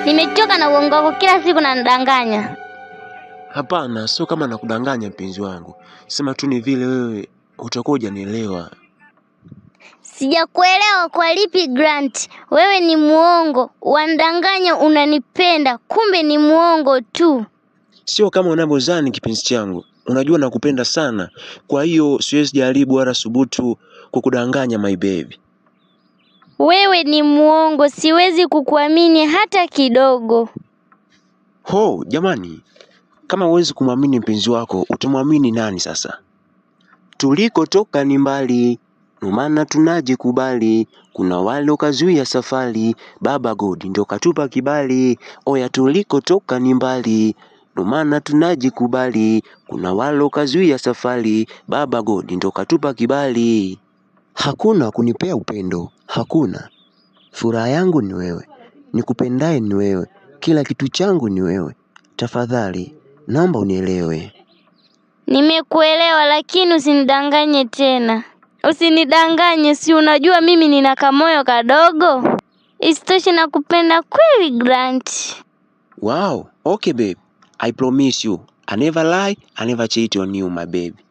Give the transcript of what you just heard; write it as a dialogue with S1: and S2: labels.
S1: Nimechoka na uongo wako, kila siku nanidanganya.
S2: Hapana, sio kama nakudanganya mpenzi wangu, sema tu ni vile wewe utakuwa hujanielewa.
S1: Sijakuelewa kwa lipi Grant? Wewe ni muongo, wandanganya unanipenda, kumbe ni muongo tu.
S2: Sio kama unavyozani kipenzi changu, unajua nakupenda sana, kwa hiyo siwezi jaribu wala subutu kukudanganya my baby.
S1: Wewe ni muongo, siwezi kukuamini hata kidogo.
S2: Ho, jamani, kama huwezi kumwamini mpenzi wako utamwamini nani sasa? Tulikotoka ni mbali, ndo maana tunajikubali. Kuna wale wakazuia safari, Baba God ndo katupa kibali. Oya, tulikotoka ni mbali, ndo maana tunajikubali. Kuna wale wakazuia safari, Baba God ndo katupa kibali. Hakuna kunipea upendo, hakuna. Furaha yangu ni wewe, nikupendaye ni wewe, kila kitu changu ni wewe. Tafadhali naomba unielewe.
S1: Nimekuelewa, lakini usinidanganye tena. Usinidanganye, si unajua mimi nina kamoyo kadogo. Isitoshe nakupenda kweli Grant.
S2: Wow, okay babe. I promise you, I never lie, I never cheat on you my baby.